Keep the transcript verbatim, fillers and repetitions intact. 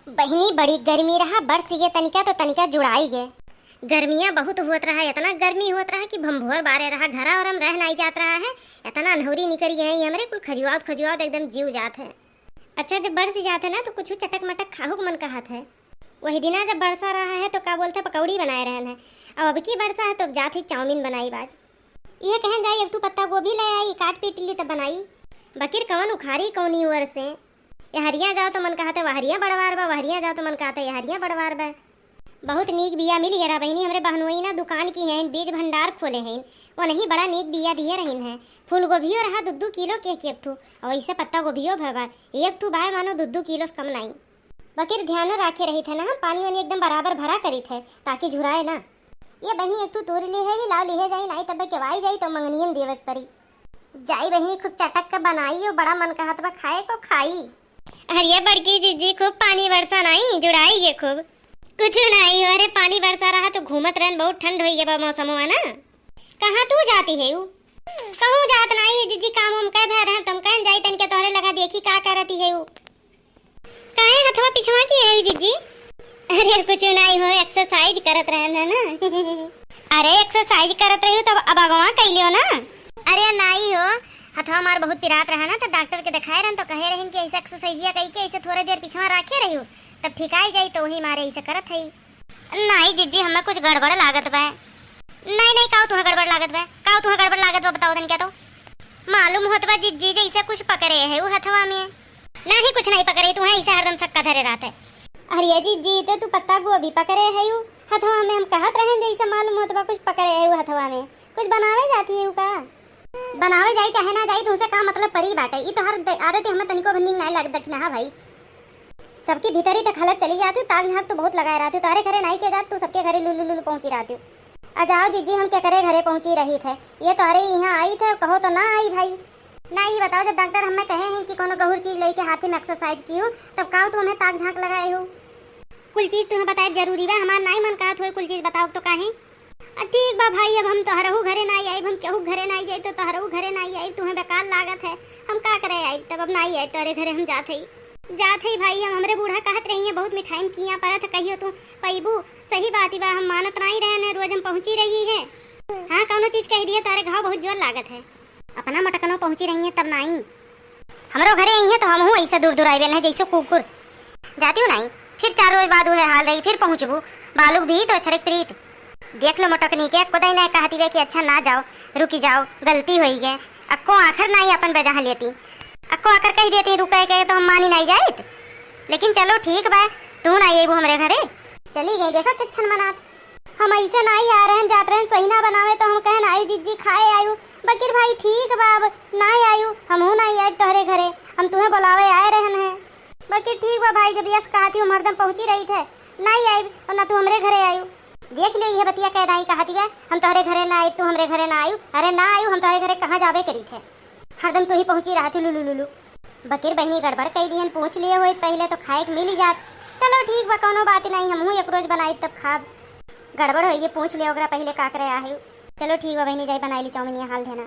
बहिनी, बड़ी गर्मी रहा, बरस गे तनिका तो तनिका जुड़ाई गे। गर्मियाँ बहुत होत रहा, इतना गर्मी होत रहा कि भंभोर बारे रहा, घरा और हम रह नाई जात रहा है, इतना अन्हौरी निकरी है हमरे, कुल खजुआत खजुआत एकदम जीव जात है। अच्छा, जब बरस जात है ना तो कुछ चटक मटक खाहू के मन कहत है। वही दिना जब बरसा रहा है तो का बोलते पकौड़ी बनाए रहन है, अब अब की बरसा है तो अब जात है चाउमीन बनाई बाज। ये कहन जाई एक ठू पत्ता गोभी ले आई, काट पीट ली तब बनाई। बकिर कवन उखारी कौनी ओर से, यहरिया जाओ तो मन कहते वहरिया बड़वार बा, वहरिया जाओ तो मन कहते यहरिया बड़वार बा। बहुत नीक बिया मिल गया बहिनी, हमरे बहनोई ना दुकान की हैं, बीज भंडार खोले हैं, वो नहीं बड़ा नीक बिया दिए रहीन है। फूल गोभियो रहा दू दू किलो के एक ठू, और ऐसे पत्ता गोभियो भवा एक ठू बाय मानो दू दू किलो से कम नाई। बकिर ध्यान राखे रही थे ना, हम पानी वानी एकदम बराबर भरा करी थे ताकि झुराए ना। ये बहिनी एक ठू तोड़ ली है, ये लाव लिहे जाई नाई तब केवाई जाई तो मंगनियन देवे के परी। जाई बहिनी, खूब चटक के बनाई, यो बड़ा मन कहत बा खाए को खाई। अरे बड़की जिज्जी, खूब पानी बरसा नाई, जुड़ाई गे खूब। कुछ नाई हो, अरे पानी बरसा रहा तो घूमत रहन, बहुत ठंड होई गे बा मौसमवा ना। कहाँ तू जाती है उ? कहूँ जात नाई है जिज्जी, काम उम कह भर रहन, तुम कहन जाई तनिके तोहरे लगा देखी का करती है उ। काहे हथवा पिछवा की है जिज्जी? अरे कुछ नाई हो, एक्सरसाइज करत रहन है ना। अरे एक्सरसाइज करत रही हो तब अब अगवा कइ लियो ना। अरे नाई हो, हथवा मार बहुत पिरात रहा ना तो डॉक्टर के दिखाए रहन तो कहे रहन कि ऐसे एक्सरसाइजिया कई के ऐसे थोड़े देर पिछवा राखे रही हो तब ठिकाई जाई तो वही मारे ऐसे करत है। नाई जिज्जी, हमें कुछ गड़बड़ लागत बा। नाई नाई, काऊ तुहे गड़बड़ लागत बा? काऊ तुहे गड़बड़ लागत बा बताओ तनिका तो। मालूम होत बा जिज्जी जैसे कुछ पकड़े है उ हथवा में। नाही कुछ नाई पकड़े, तुहे ऐसे हरदम सक्का धरे रहत है। अरे जिज्जी, तो तू पत्ता गोभी पकड़े है उ हथवा में, हम कहत रहन जैसे मालूम होत बा कुछ पकड़े है उ हथवा में। कुछ बनावे जाती है उ का? बनावे जाई चाहे ना जाई, तुहसे का मतलब परी बाटे। ई तोहर द-, आदत हमें तनिको भी नीक नाई लागत दखिना, हाँ भाई। सबकी भीतरी तक हालत चली जाती, ताक झांक तू बहुत लगाए रहती, तोहरे घरे नाई के जात, तू सबके घरे लुलु लुलु पहुंची रहती। आ जाओ जिज्जी, हम केकरे घरे पहुंची रही थे, ये तोहरे यहाँ आई थे, कहो तो ना आई भाई। ना, ई बताओ, जब डॉक्टर हमें कहे हैं कि कोनो गहुर चीज लेके हाथी में एक्सरसाइज की हो, तब काऊ तू हमें ताक झांक लगाए हो? कुल चीज तुम्हें बताए जरूरी बा, हमार नाई मन कहत होए कुल चीज बताओ तो काहे? आ, ठीक बा भाई, अब हम तोहरहू घरे नाई आइब, हम केहू घरे नाई जाइब तो तोहरहू घरे नाई आइब, तुम्हें बेकार लागत है, हम का करे आइब, तब अब नाई आइब तोहरे घरे, हम जात हई, जात हई भाई, हम हमरे बूढ़ा कहत रही है, बहुत मिठाई में किया परत है, कहियो तू पइबू, सही बात ही बा, हम मानत नाई रहन है, रोज हम पहुँची रही है, हाँ, कौनो चीज कह दिए, तोहरे घाव बहुत जोर लागत है। अपना मोटकनो पहुँची रही हैं तब नाई। हमरो घरे आई हैं तो हमहूँ ऐसे दूर दूर आइबे नहीं जैसे कुकुर। जाती हूँ नाई, फिर चार रोज बाद उहे हाल रही, फिर पहुँचबू। बालुक भी तो अछरक प्रीत। देख लो मोटकनी के, एको दाई नहीं कहती बे कि अच्छा ना जाओ, रुकी जाओ, गलती होई गए। अक्को आखर नाई अपन बजाह लेती। अक्को आकर कह देती रुके के तो हम मानी नहीं जाइत। लेकिन चलो ठीक बा, तू ना अइबू हमरे घरे। चली गई, देखा किच्छन मनात। हम ऐसे नाई आ रहन, जात रहन सोहिना बनावे, तो हम कहन आयु जिज्जी खाए आयु। बकिर भाई ठीक बा, अब नाई आयु, हमहू नाई आइब तोहरे घरे, हम तुहें बुलावे आए रहन है। बकिर ठीक बा भाई, जब यस कहती हूँ हरदम पहुँची रही थे, नाई आइब और ना तू हमरे घरे आयु। देख लियो, यह बतिया कह दाई कहती बा, हम तोहरे घरे ना आइब, तू हमरे घरे ना आयु। अरे ना आयु, हम तोहरे घरे कहाँ जाबे करी थे। हरदम तू ही पहुँची रहत ही लुलु लुलु। बकिर बहिनी गड़बड़ कई दिहन, पूछ लिए होइत पहिले तो खाए के मिल ही जात। चलो ठीक बा, कौनो बात नहीं, हमहू एक रोज बनाई तब खाब। गड़बड़ होई, ये पूछ ले ओकरा पहिले का करे आहे। चलो ठीक बा बहिनी, जाई बनाई ली चाउमीन, ये हाल देना।